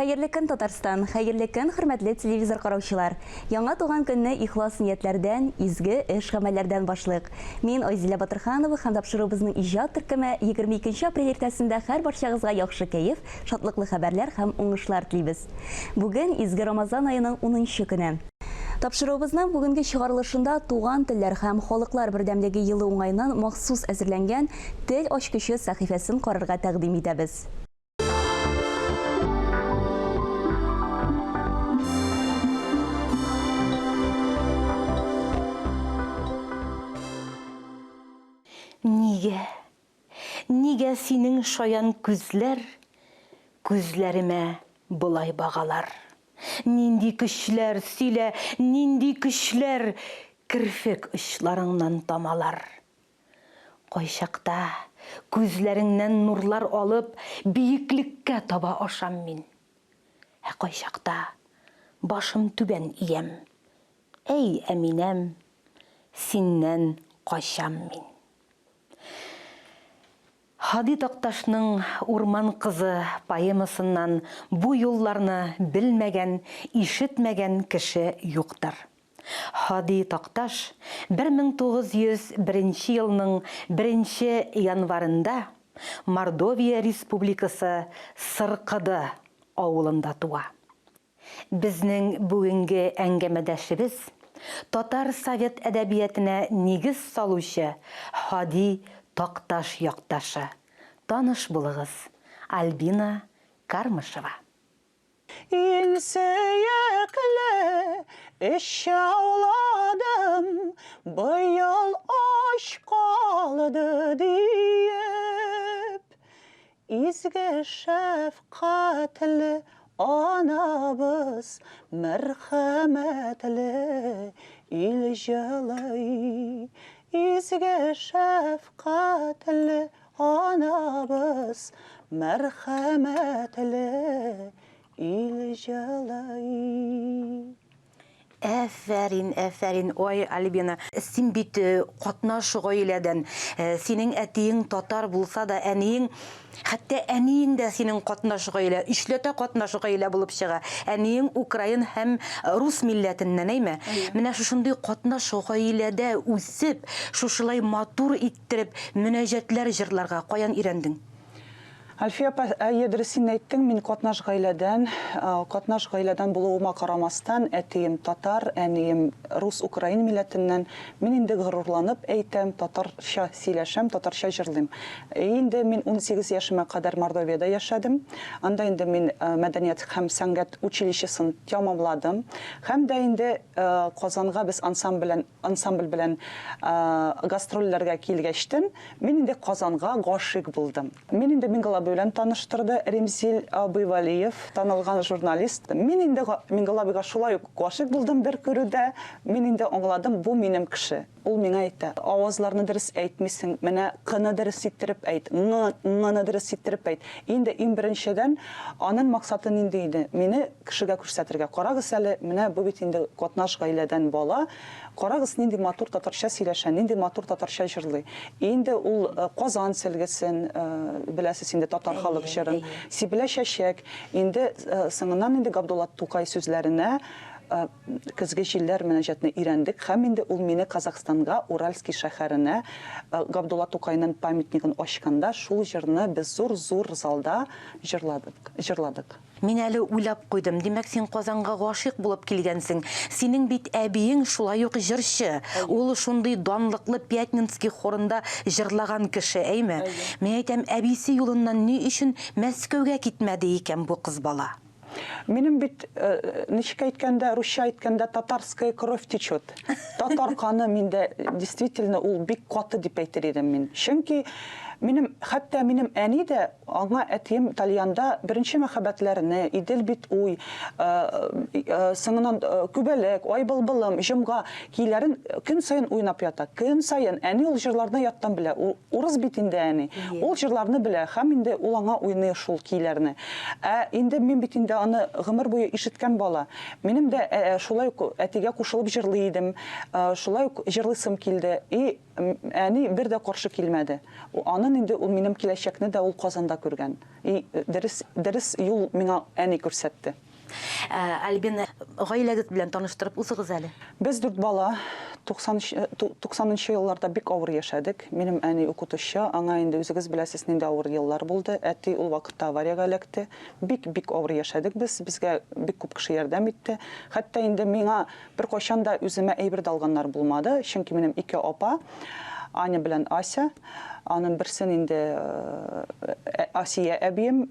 Хәерле көн, Татарстан! Хәерле көн, хөрмәтле телевизор караучылар! Яңа туган көнне ихлас ниятләрдән, изге эш-гамәлләрдән башлыйк. Мин Айзилә Батырханова һәм тапшыруыбызның иҗат төркеме 22 апрель иртәсендә һәрбарчагызга яхшы кәеф, шатлыклы хәбәрләр һәм уңышлар телибез. Бүген изге Рамазан аеның унынчы көне. Тапшыруыбызның бүгенге чыгарылышында Туган телләр һәм халыклар бердәмлеге елы уңаеннан махсус әзерләнгән Тел ачкычы сәхифәсен карарга тәкъдим итәбез. Нигә, нигә синең шаян күзләр Күзләремә болай багалар? Нинди көчләр, сөйлә, нинди көчләр Керфек очларыңнан тамалар? Кайчакта, күзләреңнән нурлар алып, Биеклеккә таба ашам мин. Ә кайчакта башым түбән иям, Әй, Әминәм, синнән качам мин. Һади Такташның Урман кызы поэмасыннан бу юлларны белмәгән, ишетмәгән кеше юктыр. Һади Такташ 1901 елның беренче январенда Мордовия Республикасы Сыркыды авылында туа. Безнең бүгенге әңгәмәдәшебез, татар совет әдәбиятенә нигез салучы Һади Такташ якташы. Таныш булыгыз, Альбина Кармышева. Иң сөекле өч ауладым, Быел ач калды диеп. Изге шәфкатьле анабыз, Мәрхәмәтле ил җылый. Изге шәфкатьле Анабыз мәрхәмәтле ил җылый. Әфәрин, әфәрин, ой, Альбина, син бит э, катнаш гаиләдән. Э, синең әтиең татар булса да, әниең, хәтта әниең дә синең катнаш гаилә, өчләтә катнаш гаилә булып чыга. Әниең украин һәм рус милләтеннән, әйме? Менә шушындый катнаш гаиләдә үсеп, шушылай матур Иттереп мөнәҗәтләр җырларга каян өйрәндең? Әлфия апа, әйе, дөрес син әйттең, мин катнаш гаиләдән. Катнаш гаиләдән булуыма карамастан, әтием татар, әнием рус-украин милләтеннән. Мин инде горурланып әйтәм, татарча сөйләшәм, татарча җырлыйм. Инде мин 18 яшемә кадәр Мордовиядә яшәдем. Анда инде мин мәдәният һәм сәнгать училищесын тәмамладым. Һәм дә инде Казанга без ансамбль белән Ансамбль белән гастрольләргә килгәчтен, мин инде Казанга гашыйк булдым. Мин инде Миңгол абый белән таныштырды Римзил абый Вәлиев, танылган журналист. Мин инде Миңгол абыйга шулай ук гашыйк булдым бер күрүдә. Мин инде аңладым, бу минем кеше. Ул миңа әйтә, авазларны дөрес әйтмисең, менә кны дөрес иттереп әйт, ң, ңны дөрес иттереп әйт. Инде иң беренчедән, анын максаты нинди иде? Мине кешегә күрсәтергә. Карагыз әле, менә бу бит инде катнаш гаиләдән бала. Карагыз, нинди матур татарча сөйләшә, нинди матур татарча җырлый. Инде ул Казан сөлгесен, беләсез инде татар халык җырын, Сибелә чәчәк. Инде соңыннан инде Габдулла Тукай сүзләренә Көзге җилләр мөнәҗәтне өйрәндек һәм инде ул мине Казахстанга, Уральский шәһәренә Габдулла Тукайның памятнигын ачканда шул җырны без зур-зур залда җырладык, җырладык. Мин әле уйлап куйдым, димәк, син Казанга гашыйк булып килгәнсең. Синең бит әбиең шулай ук җырчы. Ул шундый данлыклы Пятнинский хорында җырлаган кеше, әйме? Мин әйтәм, әбисе юлыннан ни өчен Мәскәүгә китмәде икән бу кыз бала? Минем бит, ничек әйткәндә, русча әйткәндә, татарская кровь течет. Татар каны миндә действительно ул бик каты дип әйтер идем мин. Чөнки минем, хәтта минем әни дә Аңа әтием тальянда беренче мәхәббәтләрне, Идел бит уй, соңыннан Күбәләк, Ай былбылым, Җомга көйләрен көн саен уйнап ята. Көн саен. Әни ул җырларны яттан белә. Урыс бит инде әни. Ул җырларны белә һәм инде ул аңа уйный шул көйләрне. Ә инде мин бит инде аны гомер буе ишеткән бала. Минем дә шулай ук әтигә кушылып җырлый идем. Шулай ук җырлыйсым килде. И әни бер дә каршы килмәде. Аны Анын инде ул минем киләчәкне дә ул Казанда күргән. И дөрес, дөрес юл миңа әни күрсәтте. Альбина, гаиләгез белән таныштырып узыгыз әле. Без дүрт бала, 90 нчы елларда бик авыр яшәдек. Минем әни укытучы, аңа инде үзегез беләсез нинди авыр еллар булды. Әти ул вакытта авариягә эләкте. Бик, бик авыр яшәдек без, безгә бик күп кеше ярдәм итте. Хәтта инде миңа беркайчан да үземә әйбер дә алганнар булмады, чөнки минем ике апа, Аня белән Ася, аның берсен инде Асия әбием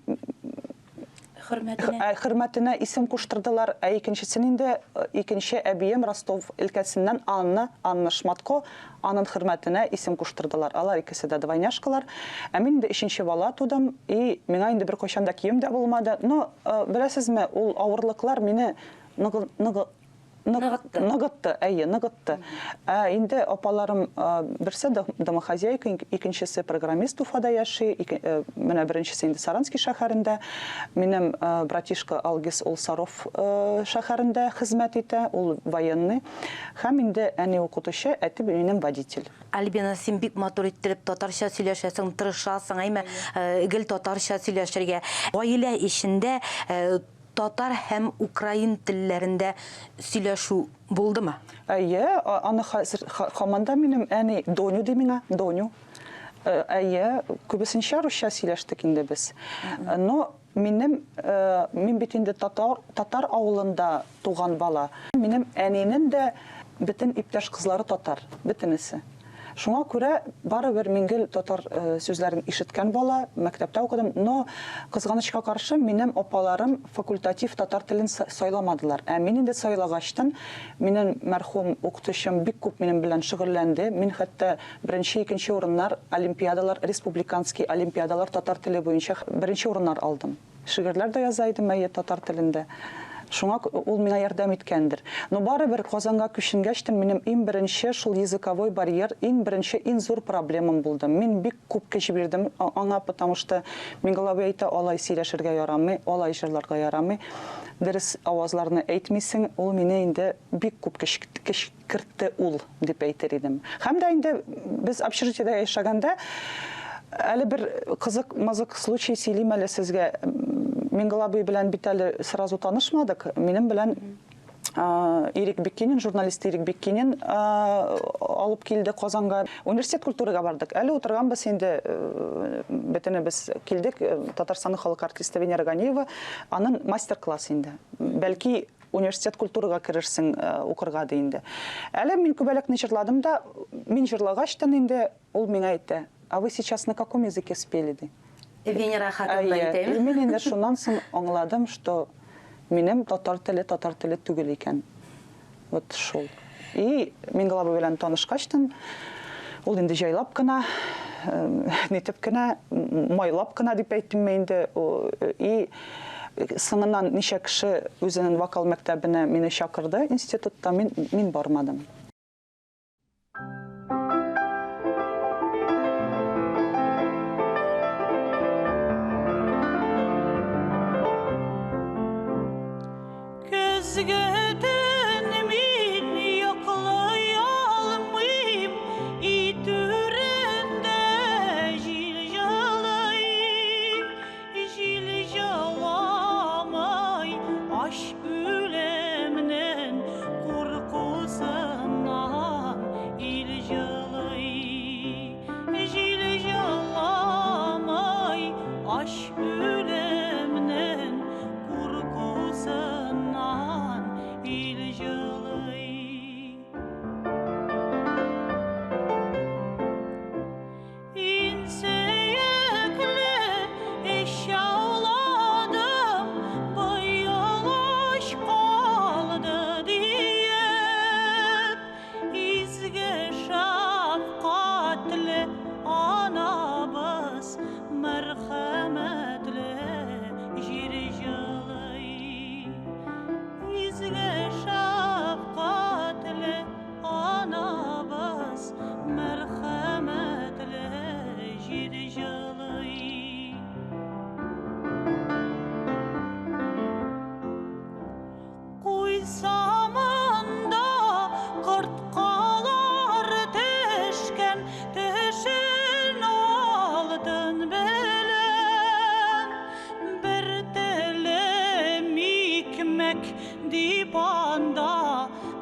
Хөрмәтенә. Хөрмәтенә исем куштырдылар, ә икенчесен инде икенче әбием Ростов өлкәсеннән Анна, Анна Шматко, анын хөрмәтенә исем куштырдылар. Алар икесе дә двойняшкалар. Ә мин инде өченче бала тудым, и миңа инде беркайчан да кием дә булмады. Но, беләсезме, ул авырлыклар мине ныгы, ныгы, Ныгытты. Ныгытты, әйе, ныгытты. Ә инде апаларым берсе домохозяйка, икенчесе программист Уфада яши, менә беренчесе инде Саранский шәһәрендә. Минем братишка Алгиз ул Саров шәһәрендә хезмәт итә, ул военный. Һәм инде әни укытучы, әти минем водитель. Альбина, син бик матур иттереп татарча сөйләшәсең, тырышасың, әйме, гел татарча сөйләшергә. Гаилә эчендә Татар һәм украин телләрендә сөйләшү булдымы? Әйе, аны хәзер һаман да минем әни Доню ди миңа, Доню. Әйе, күбесенчә русча сөйләштек инде без. Но минем, мин бит инде татар, татар авылында туган бала. Минем әнинең дә бөтен иптәш кызлары татар, бөтенесе. Шуңа күрә барыбер мин гел татар сүзләрен ишеткән бала, мәктәптә укыдым. Но, кызганычка каршы, минем апаларым факультатив татар телен сайламадылар. Ә мин инде сайлагачтын, минем мәрхүм укытучым бик күп минем белән шөгыльләнде. Мин хәтта беренче, икенче урыннар, олимпиадалар, республиканский олимпиадалар татар теле буенча беренче урыннар алдым. Шигырьләр дә яза идем, әйе, татар телендә. Шуңа ул миңа ярдәм иткәндер. Но барыбер Казанга күченгәчтен минем иң беренче шул языковой барьер, иң беренче, иң зур проблемам булды. Мин бик күп көч бирдем аңа, потому что Миңгол абый әйтә, алай сөйләшергә ярамый, алай җырларга ярамый, дөрес авазларны әйтмисең. Ул мине инде бик күп көч, көч кертте ул, дип әйтер идем. Һәм дә инде без общежитиедә яшәгәндә, әле бер кызык-мызык случай сөйлим әле сезгә. Миңгол абый белән бит әле сразу танышмадык. Минем белән Ирек Биккинин, журналист Ирек Биккинин алып килде Казанга. Университет культурага бардык. Әле утырганбыз инде, бөтенебез килдек. Татарстанның халык артисты Венера Ганиева, аның мастер-класс инде. Бәлки университет культурага керерсең укырга ди инде. Әле мин Күбәләкне җырладым да, мин җырлагачтан инде ул миңа әйтә, а вы сейчас на каком языке спели, ди. Венера хатын да әйтәме? И мин инде шуннан соң аңладым, что минем татар теле татар теле түгел икән. Вот шул. И Миңгол абый белән танышкачтан, ул инде җайлап кына, нитеп кенә, майлап кына дип әйттемме инде, и соңыннан ничә кеше үзенең вокал мәктәбенә мине чакырды институтта, мин, мин бармадым. Көзге төн мин йоклый алмыйм, өй түрендә җил җылый, җил җыламый, ач үлемнең куркусыннан ил җылый, җил җыламый, ач үлемнең Куркусыннан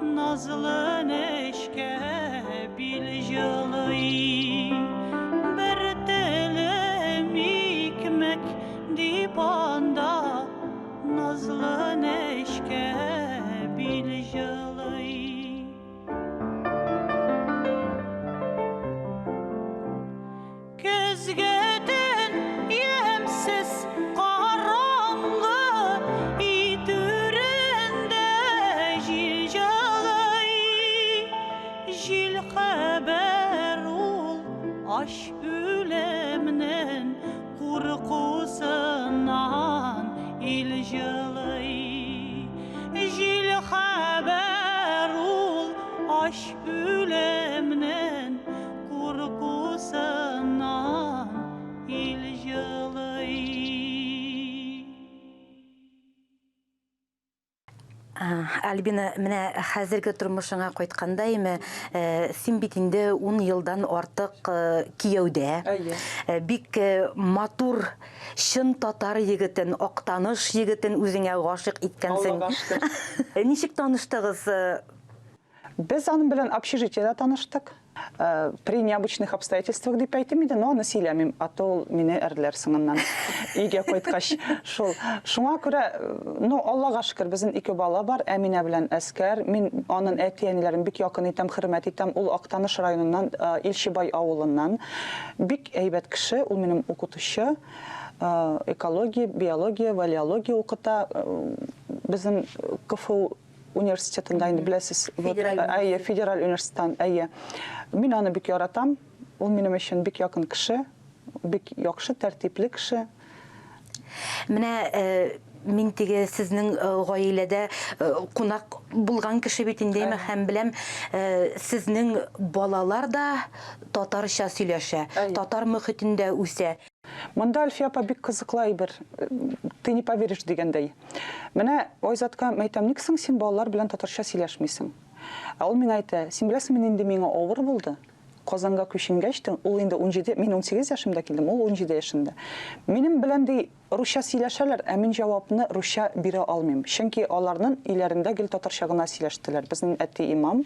Назлы нечкә бил җылый. Бер телем икмәк дип анда Назлы нечкә бил җылый. Көзге төн ямьсез караңгы, өй түрендә җил җылый. Җил хәбәр ул ач үлемнән, куркусыннан ил җылый. Җил хәбәр ул ач үлемнән, Куркусыннан ил җылый. Альбина, менә хәзерге тормышыңа кайтканда име, э, син бит инде 10 елдан артык э, кияүдә. Әйе. Э, бик матур, чын татар егетен, Актаныш егетен үзеңә гашыйк иткәнсең. Аллага шөкер. Ничек таныштыгыз? Без аның белән общежитиедә таныштык. Э, при необычных обстоятельствах дип әйтим инде, но аны сөйләмим, а то ул мине әрләр соңыннан өйгә кайткач. Шул. Шуңа күрә, э, ну, Аллага шөкер, безнең ике бала бар, Әминә белән Әскәр. Мин аның әти-әниләрен бик якын итәм, хөрмәт итәм. Ул Актаныш районыннан, э, Илчебай авылыннан. Бик әйбәт кеше, ул минем укытучы. Экология, биология, валеология укыта. Безнең КФУ университетында инде беләсез. Федераль Әйе, федераль университеттан, әйе. Мин аны бик яратам. Ул минем өчен бик якын кеше, бик яхшы, тәртипле кеше. Менә э, мин теге сезнең э, гаиләдә э, кунак булган кеше бит инде һәм беләм, сезнең балалар да татарча сөйләшә, татар мөхитендә үсә. Монда Әлфия апа бик кызыклы әйбер, ты не поверишь дигәндәй. Менә Айзатка әйтәм, ник соң син балалар белән татарча сөйләшмисең? Ә ул миңа әйтә, син беләсеңме, нинди миңа авыр булды? Казанга күченгәч тә, ул инде 17, мин 18 яшемдә килдем, ул 17 яшендә. Минем белән ди русча сөйләшәләр, ә мин җавапны русча бирә алмыйм. Чөнки аларның өйләрендә гел татарча гына сөйләштеләр. Безнең әти имам,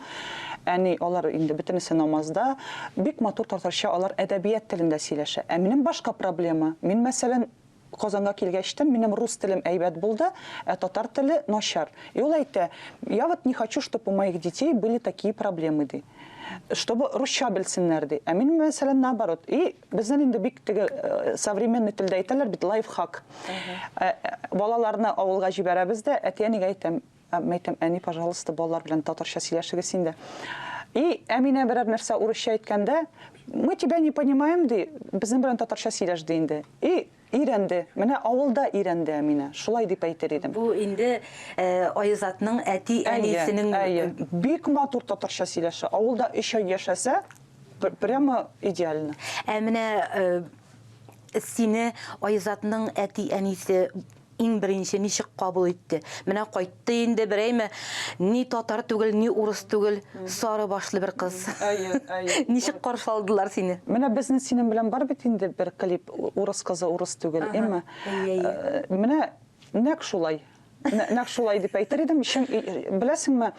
әни, алар инде бөтенесе намазда. Бик матур татарча алар әдәбият телендә сөйләшә. Ә минем башка проблема. Мин, мәсәлән, Казанга килгәчтен минем рус телем әйбәт булды, ә татар теле начар. И ул әйтә, я вот не хочу, чтобы у моих детей были такие проблемы, ди. Чтобы русча белсеннәр, ди. Ә мин, мәсәлән, наоборот. И безнең инде бик теге э, современный телдә әйтәләр бит, лайфхак. Э, э, балаларны авылга җибәрәбез дә, әти-әнигә әйтәм, әйтәм, әни, пожалуйста, балалар белән татарча сөйләшегез инде. И Әминә берәр нәрсә урысча әйткәндә, мы тебя не понимаем, ди, безнең белән татарча сөйләш, ди инде. И өйрәнде. Менә авылда өйрәнде Әминә. Шулай дип әйтер идем. Бу инде э, Айзатның әти-әнисенең Әйе, әйе. Бик матур татарча сөйләшә. Авылда өч ай яшәсә, прямо идеально. Ә менә э, сине Айзатның әти-әнисе иң беренче ничек кабул итте? Менә кайтты инде берәйме, ни татар түгел, ни урыс түгел, сары башлы бер кыз. Әйе, әйе. Ничек каршы алдылар сине? Менә безнең синең белән бар бит инде бер клип, урыс кызы урыс түгел, әйме? Әйе, әйе. Э, менә нәкъ шулай. Нәкъ шулай дип әйтер идем. Чын, беләсеңме,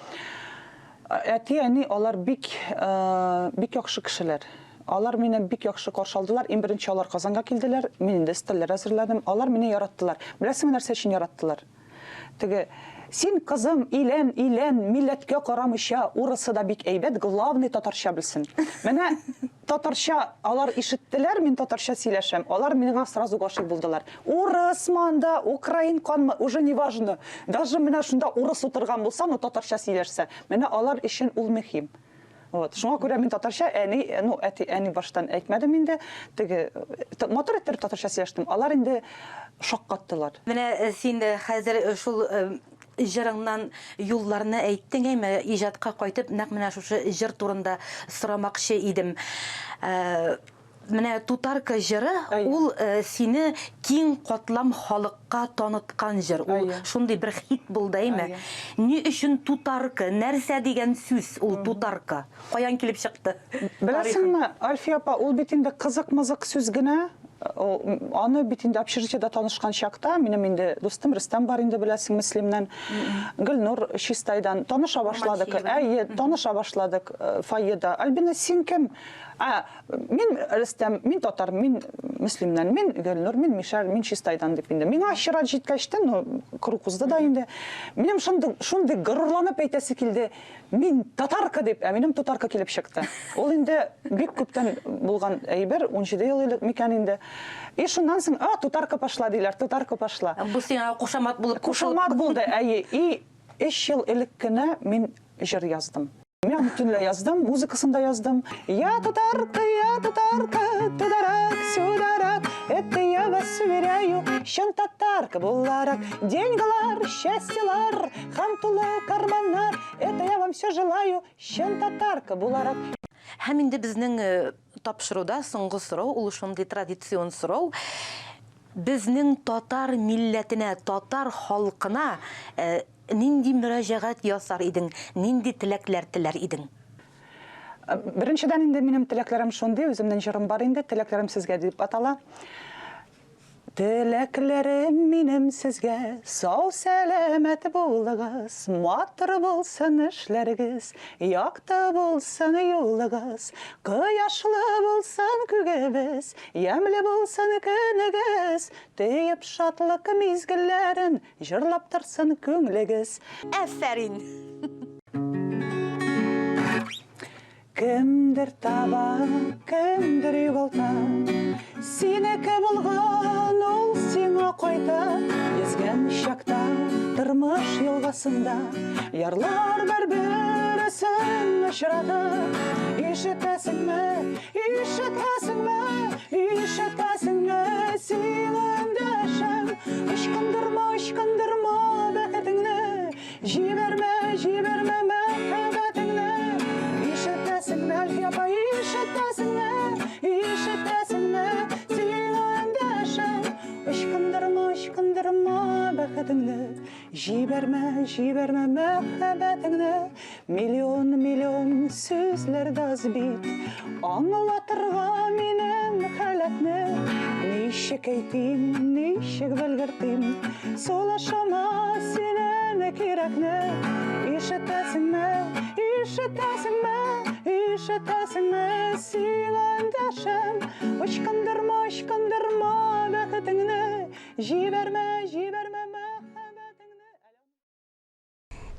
әти-әни алар бик, э, бик яхшы кешеләр. Алар мине бик яхшы каршы алдылар. Иң беренче алар Казанга килделәр. Мин инде өстәлләр әзерләдем. Алар мине яраттылар. Беләсеңме, нәрсә өчен яраттылар? Теге, син, кызым, илән, илән, милләткә карамыйча, урысы да бик әйбәт, главный татарча белсен. Менә татарча алар ишеттеләр, мин татарча сөйләшәм. Алар миңа сразу гашыйк булдылар. Урысмы анда, украин канмы, уже не важно. Даже менә шунда урыс утырган булса, но татарча сөйләшсә, менә алар өчен ул мөһим. Вот. Шуңа күрә мин татарча әни, ну, әти, әни баштан әйтмәдем инде. Теге матур итеп татарча сөйләштем. Алар инде шаккаттылар. Менә э, син э, хәзер э, шул җырыңнан юлларны әйттең, әйме, иҗатка кайтып, нәкъ менә шушы җыр турында сорамакчы идем. Менә Тутарка җыры, ул э, сине киң катлам халыкка таныткан җыр. Ул шундый бер хит булды, әйме? Ни өчен Тутарка? Нәрсә дигән сүз ул Тутарка? Каян килеп чыкты? Беләсеңме, Альфия апа, ул бит инде кызык-мызык сүз генә. Аны бит инде общежитиедә танышкан чакта, минем инде дустым Рөстәм бар инде, беләсең, Мөслимнән. Гөлнур Чистайдан таныша башладык. Әйе, таныша башладык э, фойеда. Альбина, син кем? А, мин Рөстәм, мин татар, мин Мөслимнән, мин Гөлнур, мин Мишәр, мин Чистайдан дип инде. Миңа чират җиткәчтен, ну, круг узды да инде. Минем шундый, шундый горурланып әйтәсе килде. Мин татарка дип, ә минем тотарка килеп чыкты. Ул инде бик күптән булган әйбер, 17 ел элек микән инде. И шуннан соң, а, тотарка пошла диләр, тотарка пошла. Бу сиңа кушамат булып Кушамат булды, әйе. И өч ел элек кенә мин җыр яздым. Мин аны төнлә яздым, музыкасын да яздым. Я татарка, я татарка, тударак, сюдарак, это я вас уверяю, чын татарка буларак. Деньгалар, счастьелар, Һәм тулы карманнар, это я вам все желаю, чын татарка буларак. Һәм инде безнең э, тапшыруда соңгы сорау, ул шундый традицион сорау. Безнең татар милләтенә, татар халкына э, нинди мөрәҗәгать ясар идең, нинди теләкләр теләр идең? Э, беренчедән инде минем теләкләрем шундый, үземнең җырым бар инде, теләкләрем сезгә дип атала. Теләкләрем минем сезгә, сау-сәламәт булыгыз, матур булсын эшләрегез, якты булсын юлыгыз, кояшлы булсын күгебез, ямьле булсын көнегез, төеп шатлык мизгелләрен, җырлап торсын күңлегез. Әфәрин! Кемдер таба, кемдер югалта. Синеке булган ул сиңа кайта. Йөзгән чакта тормыш елгасында ярлар бер-берсен очрата. Ишетәсеңме, ишетәсеңме, ишетәсеңме, сиңа эндәшәм. Ычкындырма, ычкындырма бәхетеңне. Җибәрмә, җибәрмә мәхәббәтеңне. Ишетәсеңме, Әлфия апа, ишетәсеңме? Ишетәсеңме? Сиңа эндәшәм. Ычкындырма, ычкындырма бәхетеңне. Җибәрмә, җибәрмә мәхәббәтеңне. Миллион, миллион сүзләр дә аз бит. Аңлатырга минем халәтне. Ничек әйтим, ничек белгертим? Сулышыма синең кирәкне. Ишетәсеңме, ишетәсеңме, ишетәсеңме, сиңа эндәшәм. Ычкындырма, ычкындырма бәхетеңне. Җибәрмә, җибәрмә мәхәббәтеңне.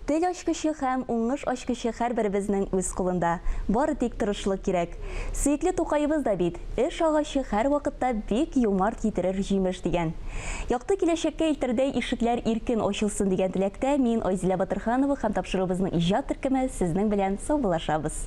Тел ачкычы һәм уңыш ачкычы һәрберебезнең үз кулында. Бары тик тырышлык кирәк. Сөекле Тукаебыз да бит, Эш агачы һәрвакытта бик юмарт китерер җимеш, дигән. Якты киләчәккә илтердәй ишекләр иркен ачылсын дигән теләктә мин, Айзилә Батырханова һәм тапшыруыбызның иҗат төркеме сезнең белән саубуллашабыз.